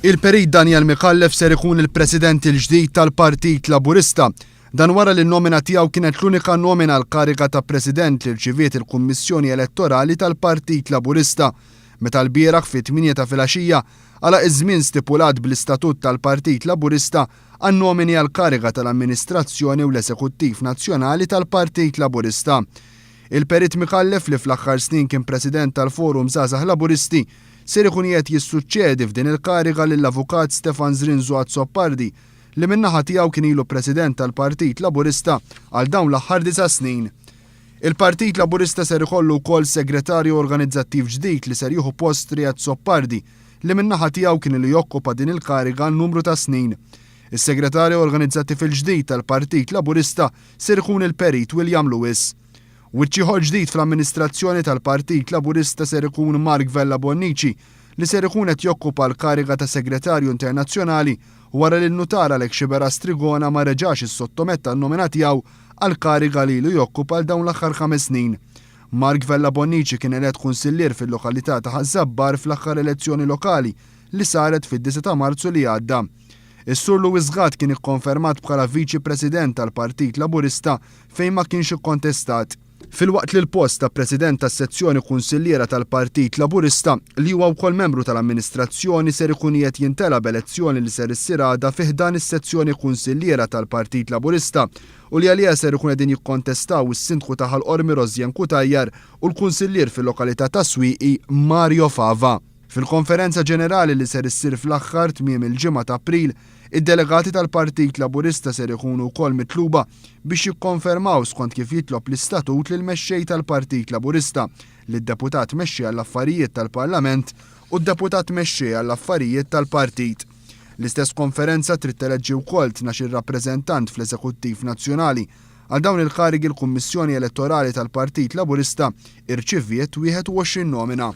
Il-Perit Daniel Micallef ser ikun il-President il-ġdid tal-Partit Laburista. Dan wara li n-nomina tiegħu kienet l-unika nomina għall-kariga ta' President li rċiviet il-Kummissjoni Elettorali tal-Partit Laburista. Meta lbieraħ fit-tmienja ta' filgħaxija għalaq iż-żmien stipulat bl-istatut tal-Partit Laburista għan-nomini għall-kariga tal-amministrazzjoni u l-esekuttiv nazzjonali tal-Partit Laburista. Il-Perit Micallef li fl-aħħar snin kien President tal-Forum Żgħażagħ Laburisti ser ikun qiegħed jissuċċedi f'din il-kariga lill-Avukat Stefan Zrinzo Azzopardi li min-naħa tiegħu kien ilu President tal-Partit Laburista għal dawn l-aħħar disa' snin. Il-Partit Laburista ser ikollu wkoll Segretarju Organizzattiv ġdid li ser jieħu post Ri Azzopardi li min-naħa tiegħu kien ilu jokkupa din il-kariga għal numru ta' snin. Is-Segretarju Organizzattiv il-ġdid tal-Partit Laburista ser ikun il-Perit William Lewis. Wiċċ ieħor ġdid fl-amministrazzjoni tal-Partit Laburista ser ikun Mark Vella Bonnici li ser ikun qed jokkupa l-kariga ta' Segretarju Internazzjonali wara li n-Nutar Alex Sciberras Trigona ma reġax issottometta n-nomina tiegħu għall-kariga li ilu jokkupa għal dawn l-aħħar ħames snin. Mark Vella Bonnici kien elett kunsillier fil-lokalità ta' Ħaż-Żabbar fl-aħħar elezzjoni lokali li saret fid-9 ta' Marzu li għadda. Is-Sur Louis Gatt kien ikkonfermat bħala Viċi President tal-Partit Laburista fejn ma kienx ikkontestat. Filwaqt li l-post ta' President tas-Sezzjoni Kunsilliera tal-Partit Laburista, li huwa wkoll membru tal-amministrazzjoni ser ikun qiegħed jintela' b'elezzjoni li ser issir għada fi ħdan is-Sezzjoni Kunsilliera tal-Partit Laburista u li għaliha ser ikun qegħdin jikkontestaw is-Sindku ta' Ħal Qormi Rosianne Cutajar u l-Kunsillier fil-lokalità ta' Swieqi Mario Fava. Fil-Konferenza Ġenerali li ser issir fl-aħħar tmiem il-ġimgħa ta' April, id-delegati tal-Partit Laburista ser ikunu wkoll mitluba biex jikkonfermaw skont kif jitlob l-istatut lill-Mexxej tal-Partit Laburista, lid-Deputat Mexxej għall-Affarijiet tal-Parlament u d-Deputat Mexxej għall-Affarijiet tal-Partit. L-istess konferenza trid teleġġi wkoll 12-il rappreżentant fl-Eżekuttiv Nazzjonali. Għal dawn il-karigi l-Kummissjoni Elettorali tal-Partit Laburista irċiviet 21 nomina.